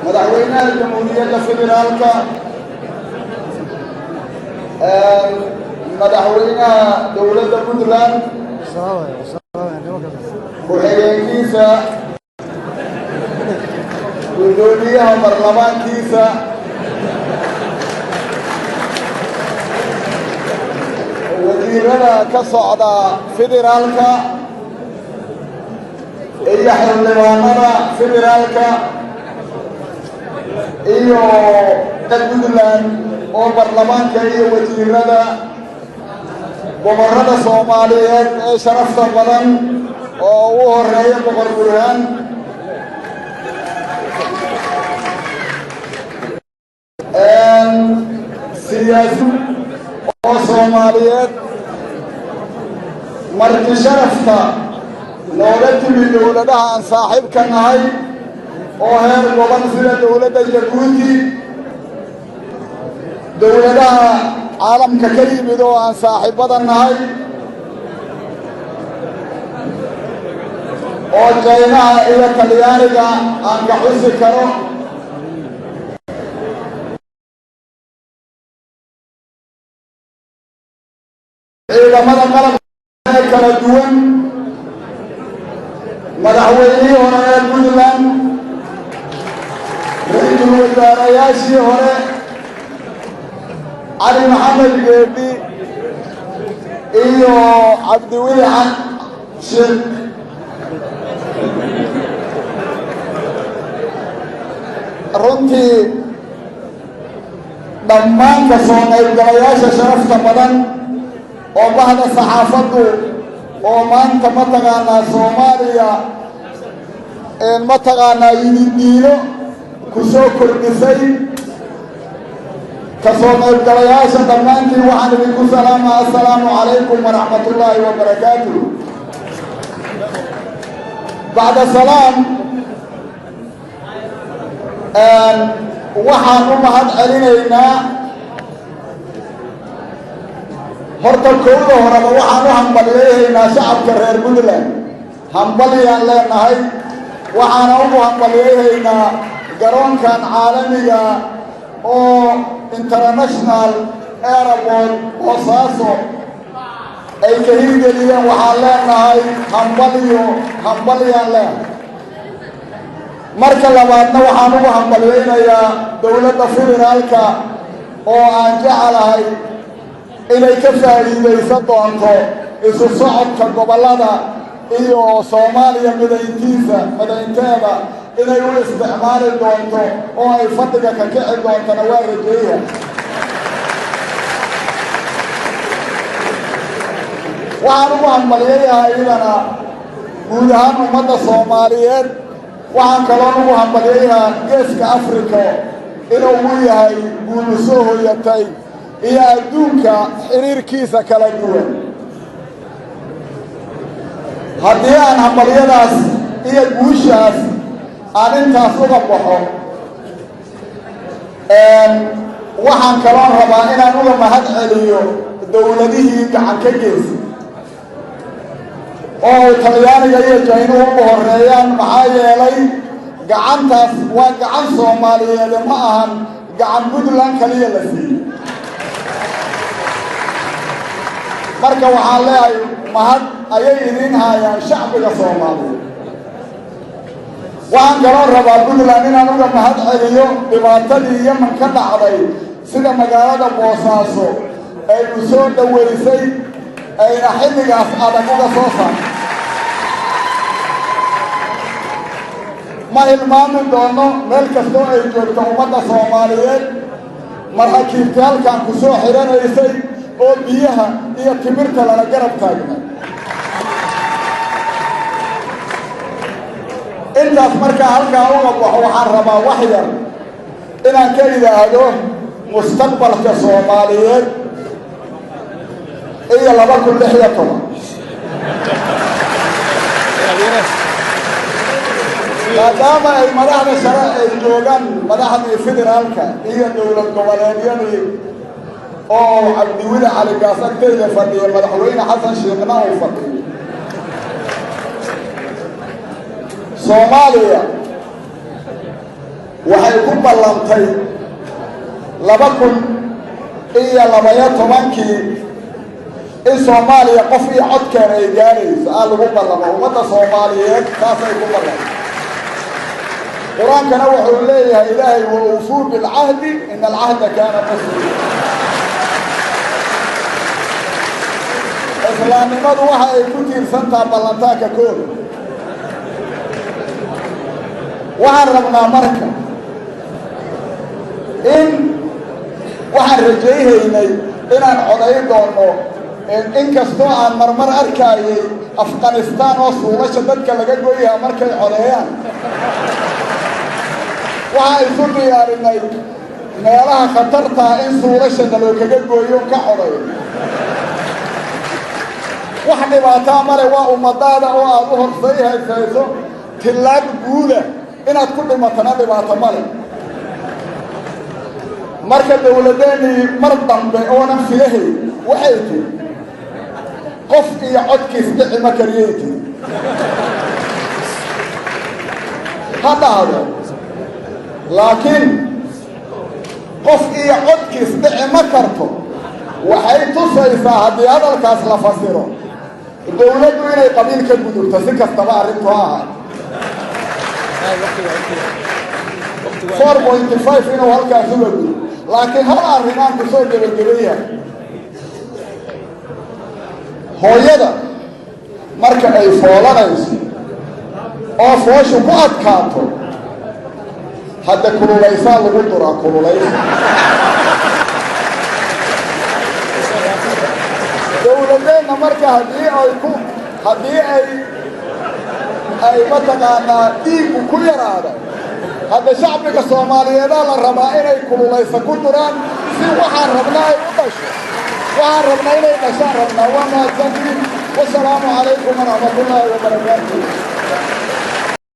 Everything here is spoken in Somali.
Madaxweynaha Jamhuuriyadda Federaalka, madaxweynaha dowladda Puntland, ku-xigeenkiisa, guddoomiyaha baarlamaankiisa, wasiirada ka socda federaalka iyo xildhibaanada federaalka iyo Puntland oo baarlamaanka iyo wasiirada goborrada Soomaaliyeed ee sharafta badan oo ugu horeeya Boqor Burhaan, siyaasi oo Soomaaliyeed, marti sharafta nooga timi dowladaha aan saaxiibka nahay oo heer gobol sida dowladda Jabuuti, dowladaha caalamka ka yimid oo aan saaxiibbada nahay, oo Jaynaha iyo Talyaaniga aan ka xusi karo, ciidamada qalabka ee kala duwan, madaxweynihii hore ee Puntland, ra-iisul wasaarayaashii hore Cali Maxamed Geedhi iyo Cabdiweli Sheekh, runtii dhammaan ka soo qaybgalayaasha sharafta badan oo bahda saxaafaddu oo maanta mataqaanaa Soomaaliya mataqaanaa yididiilo ku soo kordhisay, ka soo qaybgalayaasha dhammaantiin waxaan idinku salaamaa assalaamu calaykum waraxmatullaahi wabarakaatuh. Bacda salaam, waxaan u mahad celinaynaa horta kowda horeba, waxaan u hambalyayhaynaa shacabka reer Puntland. Hambalyaan leenahay. Waxaana ugu hambalyayhaynaa garoonkan caalamiga oo international airport Boosaaso ay ka hirgeliyeen. Waxaan leenahay hambalyo, hambalyaan leenahay. Marka labaadna waxaan ugu hambalyaynayaa dowladda federaalka oo aan jecelahay inay ka faa'iidaysan doonto isu socodka gobollada iyo Soomaaliya midayntiisa, midaynteeda inay u isticmaali doonto oo ay fadhiga ka kici doontona waa rajeeya. Waxaan ugu hambalyayaha iyadana guud ahaan ummadda Soomaaliyeed. Waxaan kaloo ugu hambalyayahaa Geeska Afrika inuu u yahay guulu soo hoyatay iyo adduunka xiriirkiisa kala duwan. Haddii aan hambalyadaas iyo guushaas aan intaas uga baxo, waxaan kaloo rabaa inaan uga mahad celiyo dowladihii gacan ka geysa oo Talyaaniga iyo Jaynuhu ugu horeeyaan, maxaa yeelay gacantaas waa gacan Soomaaliyeede, ma ahan gacan Puntland kaliya la siiyey. Marka waxaan leeyahay mahad ayay idiin haayaan shacbiga Soomaaliyeed. Waxaan kaloo rabaa Puntland inaan uga mahad celiyo dhibaatadii Yemen ka dhacday, sida magaalada Boosaaso ay u soo dhoweysay ayna xilligaas adag uga soo saartay. Ma hilmaami doono meel kastoo ay joogto ummadda Soomaaliyeed maraakiibtii halkan ku soo xidhanaysay oo biyaha iyo timirta lala garab taagna. Intaas markaa halkaa uga baxo, waxaan rabaa wax yar inaan ka idhaahdo mustaqbalka Soomaaliyeed iyo 2016, maadaama ay madaxda share ay joogaan, madaxdii federaalka iyo dowlad goboleedyadii oo Cabdiweli Cali Gaas agtayda fadhiya, madaxweyne Xasan Sheekhna uu fadhiyo. Soomaaliya Waxay ku ballantay 2012-kii in Soomaaliya qof iyo codkeena ay gaarayso. Aa lagu ballamo ummadda Soomaaliyeed, saasay ku ballantay. Qur-aankana wuxuu leeyahay Ilaahay: "وأوفوا بالعهد إن العهد كان مسؤولا." Islaamnimadu waxa ay ku tiirsantaha ballantaanka kooda. Waxaan rabnaa marka in waxaan rajayhaynay inaan coday doonno, inkastoo aan marmar arkaayay Afghanistaan oo suulasha dadka laga goyaha markay codeeyaan. Waxaan isu diyaarinay meelaha khatartaa in suulasha naloo kaga gooyo ka codayo. Wax dhibaataa male, waa ummadaada oo aada u horsay haysayso tillaab guuda. Inaad ku dhimatana dhibaato male. Marka dawladeennii mar dambe oonan filahay waxay tiri: "Qof iyo codkiis dhici ma kariyay," tiri. Ha dhahdo, laakiin qof iyo codkiis dhici ma karto waxay tusaysaa, haddii hadalkaas la fasiro, dawladdu inay qabiil ka gudubto. Si kastaba arrintu ha ahaat, 4.5 inuu halkaas uga gudo. Laakiin hal arrinaan ku soo gebagabeeyahay: hooyada marka ay foolanayso oo fooshu ku adkaato, hadda kululaysaa lagu duraa, kululaysa. Dawladeenna marka haddii ay mataqaanaa dhiiggu ku yaraada, hadda shacbiga Soomaaliyeedaa la rabaa inay kululaysa ku duraan si waxaan rabnaa ay u dhasho. Waxaan rabnaa inay dhashaan rabnaa. Waa mahadsantiin. Wasalaamu calaykum waraxmatullaahi wabarakaatu.